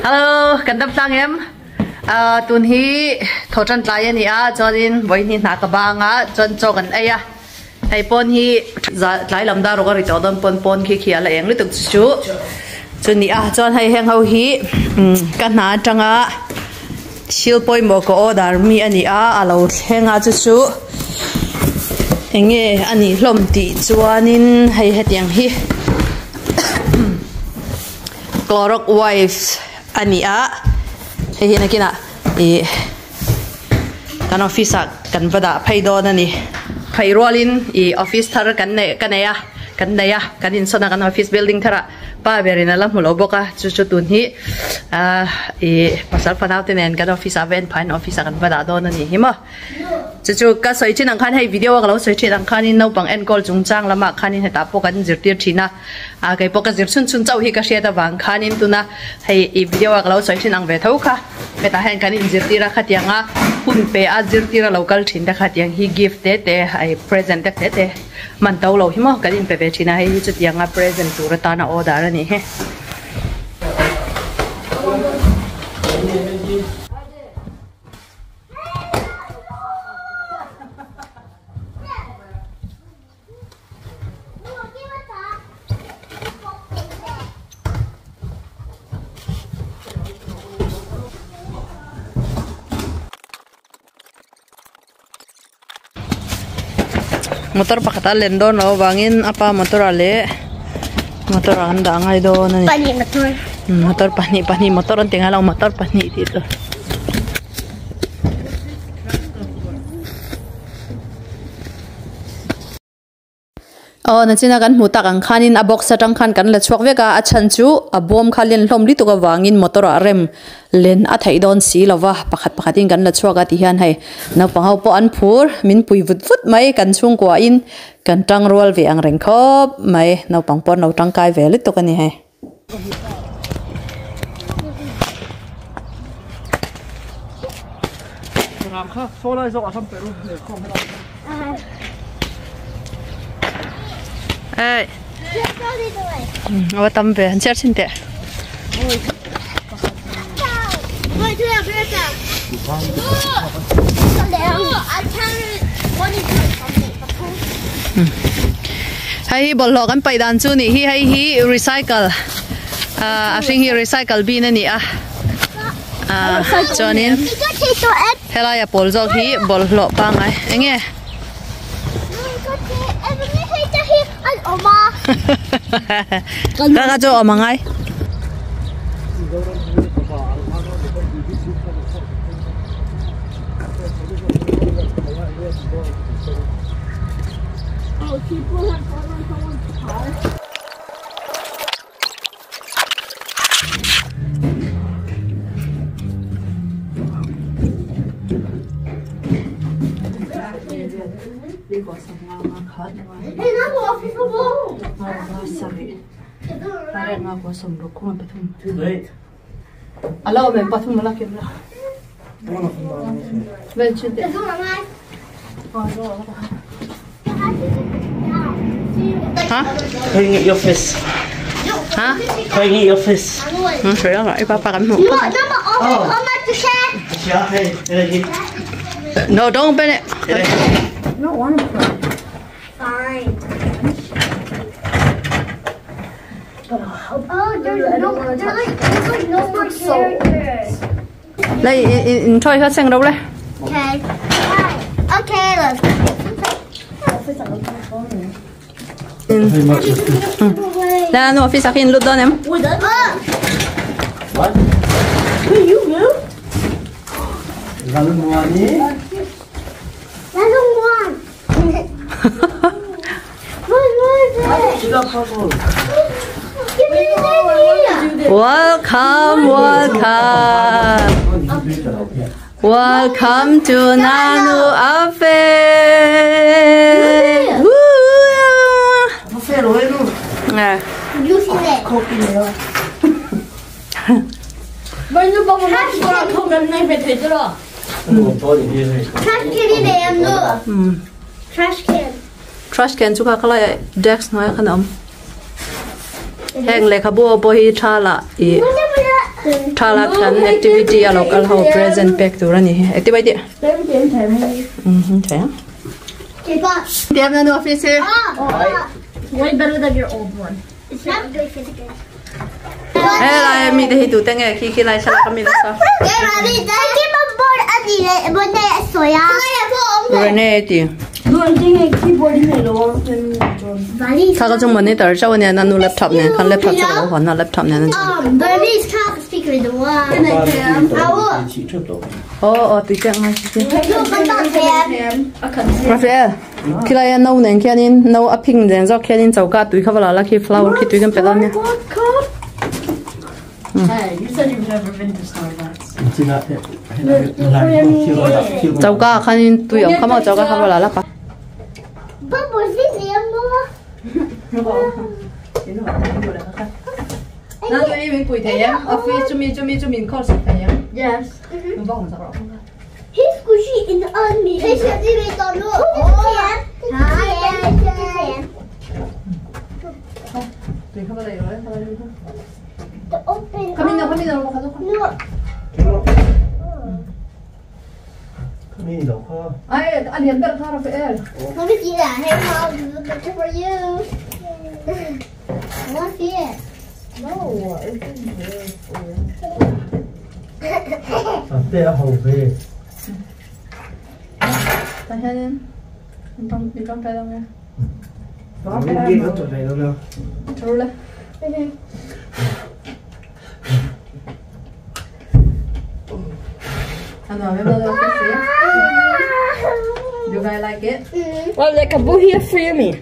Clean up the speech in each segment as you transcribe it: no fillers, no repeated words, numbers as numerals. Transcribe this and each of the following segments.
Hello kan dam tlang em ah tun hi thaw tan tlai a ni a chuanin vawiin hi hna ka bang a chuan chaw kan ei a hei pawn hi tlai lam dar rawk a ri tawh dawn pawn pawn khi khi a la eng lutuk chu chu ni a chuan hei heng ho hi ka hna atanga thil pawimawh ka order mi a ni a a lo thleng a chu chu eng nge a nih hlawm tih chuanin hei hetiang hi. Clorox wipes a ni a hei hi nakinah ih kan office ah kan va dah phei dawn a ni phei rualin ih office thar kan neih ka nei a kan nei a kan insawn a kan office building thar ah pa berin a la hmu lo bawk a chu chu tun hi ah ih pasal fanau te nen kan office ah va en phah in office ah kan va dah dawn a ni hi maw. Chu chu ka sawi thin ang khan hei video a ka lo sawi thin ang khanin naupang enkawl chungchang lamah khanin hetah pawh kan zirtir thin a, ah kei pawh ka zir chhun chhun chauh hi ka hriat avang khanin tuna hei i video a ka lo sawi thin ang ve tho kha hetah hian kan inzirtir a khatianga hun pe a zirtir a lo kal thin te khatiang hi gift te te hei present te te te man to lo hi maw kan inpe ve thin a hei hi chutianga present tur atana order a nih hi. Motor pakhat a len dawn loh avangin a pa motor ah leh motor ah an dah ngai dawn a ni. Pahnih motor. Motor pahnih pahnih motor an ti ngai lo motor pahnih tih tur. Aw nachina kan hmuh tak ang khanin a box atang khan kan la chhuak vek a a chhan chu a bawm kha len hlawm lutuk avangin motor ah rem len a theih dawn si lova pakhat pakhatin kan la chhuak a ti hian hei naupang ho pawh an phur min pui vut vut mai kan chhungkua in kan tang rual ve ang reng khawp mai naupang pawh an lo tangkai ve lutuk a ni hei. Ê Ôi tâm về hắn chết xin tệ Hei hi bawlhhlawh kan paih dan chu nih hi hei hi recycle ah a hring hi recycle bin a ni a ah chuanin helai a pawl zawk hi bawlhhlawh pangngai eng nge ka chu a awm a ngai. Clean your face. Hả? Clean your face. Ừ, sửa rồi, ba ba cảm hụt. No, don't open it. No one Fine. Oh, there's no, there's like, there's like no more characters. Đây, thôi hết sang đâu đây? Okay. Okay, let's go. Đây, nó office akin lút đó em. What? Welcome, welcome. Welcome to Nanu Afe. Nè. Trash can. Trash can chu kha khalai desk hnuai khan a awm. Heng lehkhabu pawh hi tha lah ih. Thlalak kan activity a lo kal ho present pek tur a ni hi engtin mai tih umm thei ang. Way better than your old one. Helai mi te hi tute nge khi khi lai thlalak a mi nasa. Rene ti. Thla ka chung monitor chauh ania na nu laptop nen khan laptop chu ka lo hawn a laptop nen a Aw aw tui chiah ngai si che. Rafael khilai a no nen khianin no a phing nen zawk khianin choka tui kha va la la khi flower khi tui kan pe dawn nia. Choka ah khanin tui a awm kha maw choka kha va la la pa. Na tui min pui thei em office chumi chumi chu min call sak thei em. Yes. Min va awm sak rawh. He's squishy in on me. Tui kha va lei rawh e kha va lei kha. The open. Come in come in No. Mi lo kha. Ai a lian ber kha Rafael. Let me see that. Hey mom, this is a picture for you. I want to see it. No. A te a ho ve. Ta hianin in tawng in tawngtai deuh nge. Min gate a tawh ve lo na. Tharu le. A nuam em lo ka si. You guys like it? Well, like a boo here for you, me.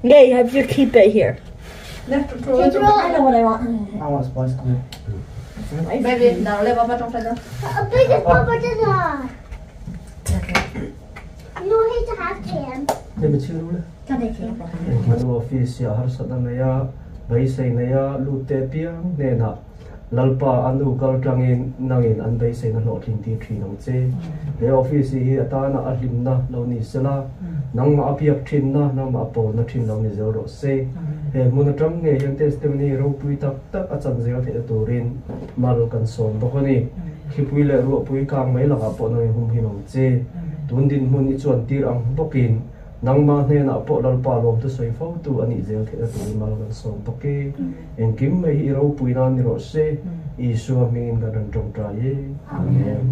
Yeah, you have to keep it here. I know what I want. I want spice glue. Baby, now let Papa tawngtai deuh. A biggest Papa did that. No, he to have him. Let me chill le. Manu office ah harsatna nei a, beisei nei a, lut te piang hnenah Lalpa a nu kal tangin nangin an beiseina hlawhtling tir thin ang che. He office hi atana a hlimna lo ni sela, nangmah a biak thinna, nangmah a pawlna thin lo ni zel rawh se. He hmun atang ngei hian testimony ropui tak tak a chan zel theihna turin mal kan sawm bawk a ni. Thlipui leh ruahpui kang mai lakah pawh nangin humhim ang che. Tun dinhmun i chuan tir ang bawkin Nangmah hnenah pawh Lalpa lawmte sawi fo tu a nih zel theihna turin mal kan sawm bawk e. Engkim mai hi i ropui nan ni rawh se, Isua hmingin kan rawn tawngtai e. Amen.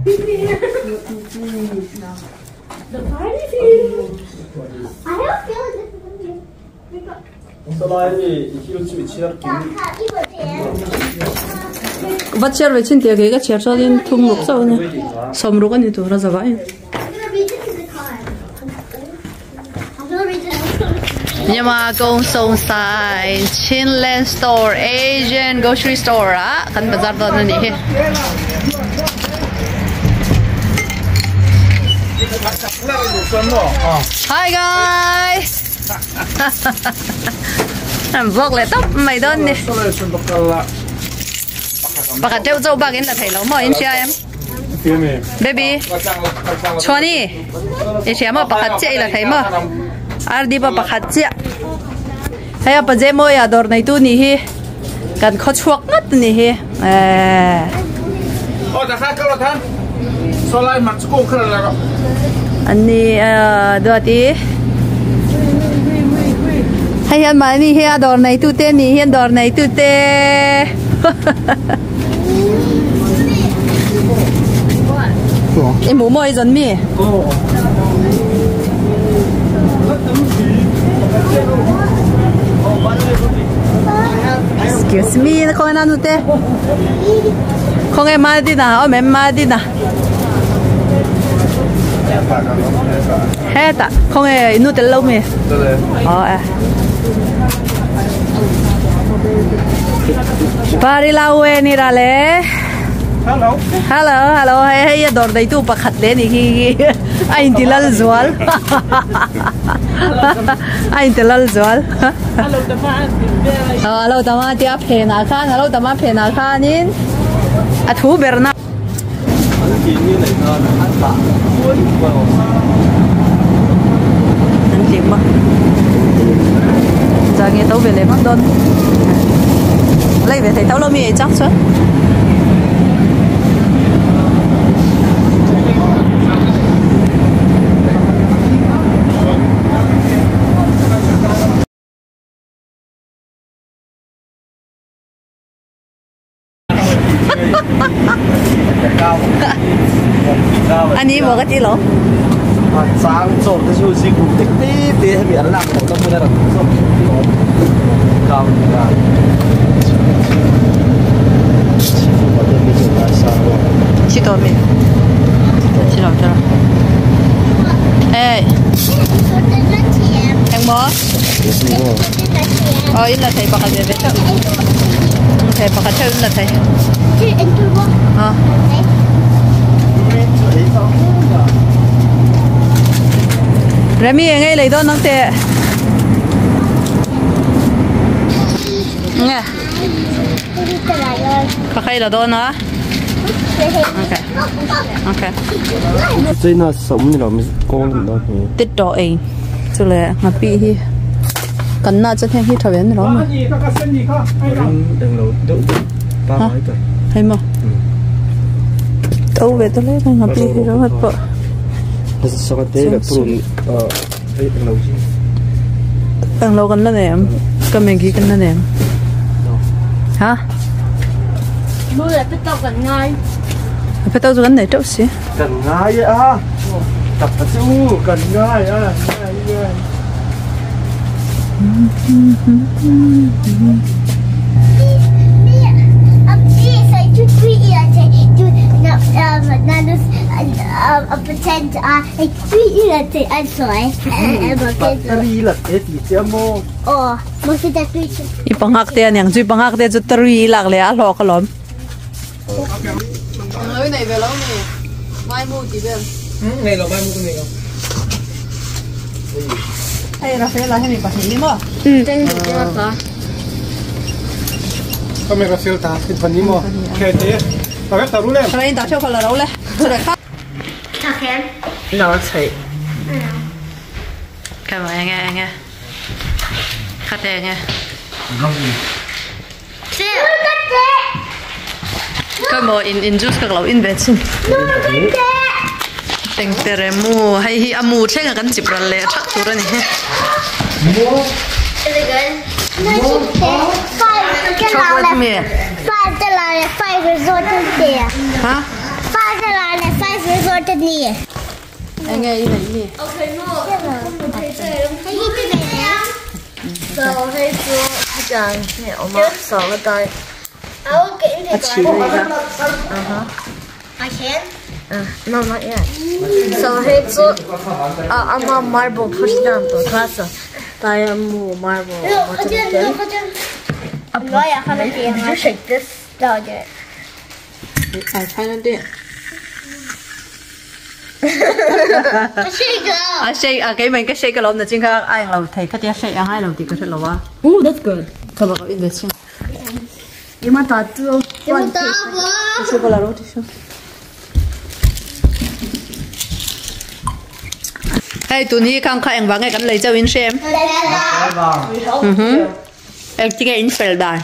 Va chhiar ve chin tih a kei ka chhiar chuanin thum ruk chauh a nia sawm ruk a ni tur a zavah in. Myanmar Gong Song Sign Chinland Store Asian Grocery Store ah kan bazar dawn a nih hi. Hi guys! An vlog leh tawp mai dawn ni. Pakhat deuh chauh bak in la thei lo maw in hria em? Baby Chhuani i hria maw pakhat chiah i la thei maw? RD pawh pakhat chiah. Hei a paje mawi ah dawr neitu nih hi kan khaw chhuak ngat nih hi. An ni duati hei hian mahni hi a dawr neitu te nih hian dawr neitu te i hmuh maw i zawn mi. Excuse me na khawnge na nute khawnge Madina a awm em Madina hetah khawnge i nu tel lo mi aw e Parilawe ni ra le Hello Hello hello hei hei a dawr deitu pakhat le ni khi khi a inti lal zual a inti lal zual a lo tam a tia phenah khan a lo tam a phenah khanin a thu ber na an hlim a chuan nge to ve leh vak dawn lei ve thei tho lo mi ei chak chuan. Ani maw ka ti lo. Chang chawm te chu zing rum tek te te hemi an lak loh na hmun a rawn zawk kau ni a. Chi to mi. Chi lo chi lo. Ê. Eng maw? Ờ in la thei pakhat ve ve theuh. Thei pakhat theuh in la thei. Ờ. Remy eng ei lei dawn nang teh. Nge. Ka khai la dawn a. Okay. Okay. China som ni lo mi kawl ni lo hi. Tit to ei. Chule ngapi hi kan na chu heng hi tha ve ni lo ma. Ring eng lo deuh deuh pa mai ta. Hei ma. To ve to le ngapi hi ro hat pawh. Sanga te la purun hei eng lo hi. Eng lo kan la nei em? Ka Maggie kan la nei em? Ha? A pet chu kan nei teuh si. Kan ngai a. Tak ta chu kan ngai a. Ngai ngai. Battery la te ti che mo. I pangak te aniang chu i pangak te chu tari lak le a hlawk alawm. Nei nei ve lo mi. Mai mu ti vel. Nei lo mai mu ku nei lo. Hei Rafaela hemi pahnih ni maw? Kami Rafael ta sin pan ni mo. Ke te. Ta vek ta ru le. Rain ta theuh kha la ro le. Chule kha. Nó chạy. Cái mà nghe nghe. Khát te nghe. Cái mà in in juice ka lo in ve chin. Teng tere mu hei hi a mu thlenga kan chip ral leh thak tur a ni. Chocolate mi. Ha? Enge i nei mi. A chhi nei ka. I can? No, not yet. So hey, so I'm a marble push down the class. Diamond marble. Did you shake this? No, I didn't. I kind of did. Shake A shake a cái mình cái shake cái lộn là chính ka ai lo thei ka tia shake a hai lo ti ka hre lo wa. Oh, that's good. Ka ba in ve chin. You want that too? Tissue ka la ro tissue. Hei tun hi khang kha engvang nge kan lei chauh in hrem. Eng tinge in fel dan.